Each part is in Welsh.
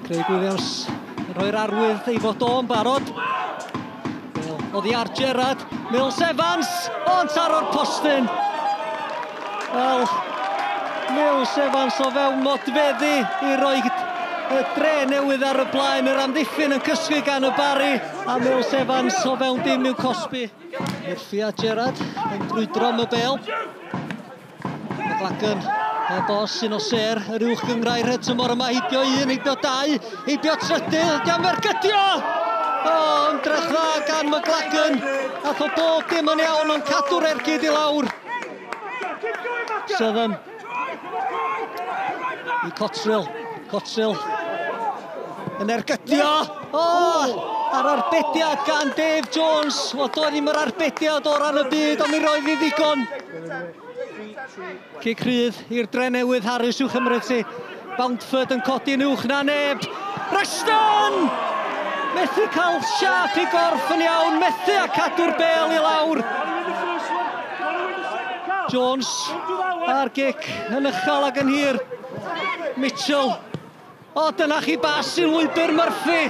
Craig Williams yn rhoi'r arwydd ei fod o'n barod. Bale oddi ar Gerrard, Mills Evans, ond taro'r postyn. Wel, Mills Evans o fewn modfeddi i roi y Dre Newydd ar y blaen, yr amddiffyn yn cysgu gan y Barri, a Mills Evans o fewn dim i'w cosbi. Murphy a Gerrard yn brwydro am y bêl. McLagan, y bos un o ser yr uwch gynghrair y tymor yma, heibio un, heibio dau, heibio trydydd, ydy am ergydio! O, ymdrech dda gan McLagan, ath o bob dim yn iawn ond cadw'r ergyd i lawr. Southern i Cotterill, Cotterill yn ergydio! O! A'r arbediad gan Dave Jones. Wel, doedd ddim yr arbediad o ran y byd, ond mi roedd hi ddigon. Cic rhydd i'r Drenewydd, Harris i'w chymryd hi. Bountford yn codi'n uwch na neb. Preston! Methu cael siâp i gorff yn iawn, methu a cadw'r bêl i lawr. Jones a'r gic yn uchel ac yn hir. Mitchell. O, dyna chi bas i lwybr Murphy.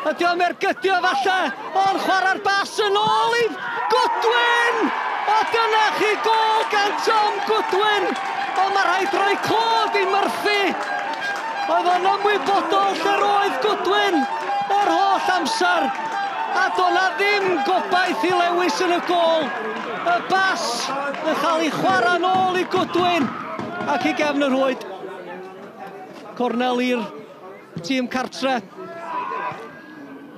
Ydy o'n ergydio falle, ond chwarae'r bas yn ôl i Goodwin! O, dyna chi gôl gan Tom Goodwin! Ond mae rhaid rhoi clod i Murphy. Oedd o'n ymwybodol lle roedd Goodwin yr holl amser. A doedd 'na ddim gobaith i Lewis yn y gôl. Y bas yn cael ei chwarae nôl i Goodwin ac i gefn y rhwyd. Cornel i'r tîm cartre.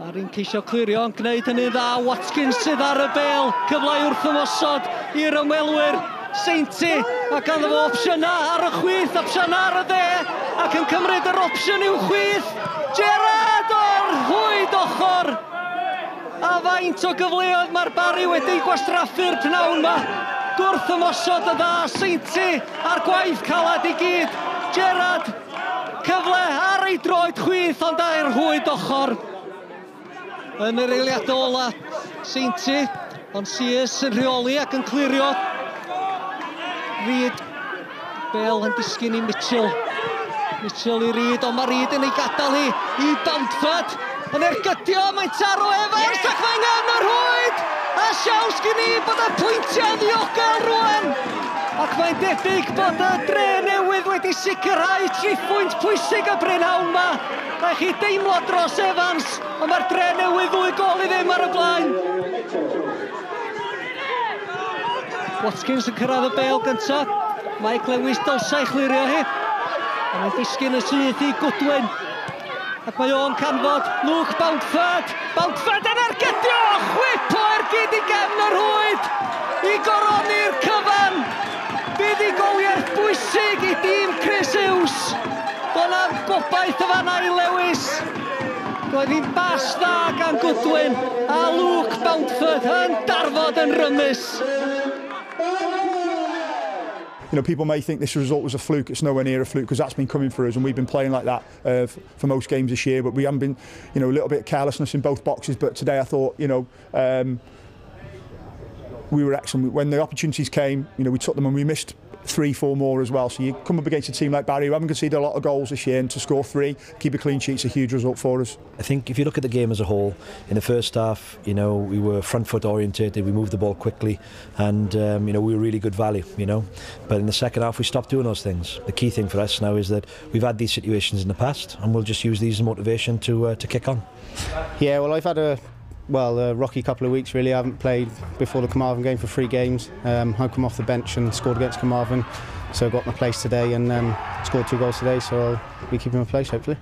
Barri'n ceisio clirio, yn gwneud hynny dda. Watkins sydd ar y bêl. Cyfle i wrth ymosod i'r ymwelwyr. Seinti, a ganddo fo opsiynau ar y chwith, opsiynau ar y dde, ac yn cymryd yr opsiwn i'w chwith. Gerrard o'r rhwyd ochr. A faint o gyfleoedd mae'r Barri wedi gwastraffu'r pnawn yma. Gwrth ymosod y dda, Seinti a'r gwaith calad i gyd. Gerrard, cyfle ar ei droed chwith, ond ar rhwyd ochr. Yn yr eiliadau ola, Seinti, ond Sears yn rheoli ac yn clirio. Reid, bêl yn disgyn i Mitchell. Mitchell i Reid, ond mae Reid yn ei gadael hi i Bountford. Yn ergydio, mae'n taro Evans ac mae'n yn y rhwyd! A siawns gen i bod y pwyntiau ddiogel rwan! Ac mae'n debyg bod y Dre Newydd wedi sicrhau 3 phwynt pwysig y brynhawn yma. Rhaid chi deimlo dros Evans, ond mae'r Dre Newydd 2-0 ar y blaen. Watkins yn cyrraedd y bêl gyntaf. Mike Lewis dylsai chlirio hi. Ond mae'n disgyn y syth i Goodwin. Ac mae o'n canfod Luke Bountford. Bountford yn ergydio! Chwip o ergyd i gefn y rhwyd! I goroni'r cyfan! Buddugoliaeth bwysig i dîm Chris Hughes. Doedd 'na'm gobaith y fanna i Lewis. Roedd hi'n bas dda gan Goodwin a Luke Bountford yn darfod yn rymus. People may think this result was a fluke. It's nowhere near a fluke because that's been coming for us and we've been playing like that for most games this year. But we haven't been, a little bit of carelessness in both boxes. But today I thought, we were excellent. When the opportunities came, we took them and we missed 3-4 more as well. So you come up against a team like Barry who haven't conceded a lot of goals this year, and to score 3, keep a clean sheet is a huge result for us. I think if you look at the game as a whole, in the first half, we were front foot orientated, we moved the ball quickly, and we were really good value. But in the second half, we stopped doing those things. The key thing for us now is that we've had these situations in the past, and we'll just use these as motivation to kick on. Yeah, well, I've had a rocky couple of weeks really. I haven't played before the Carmarthen game for 3 games. I've come off the bench and scored against Carmarthen, so I got my place today and scored 2 goals today, so I'll be keeping my place hopefully.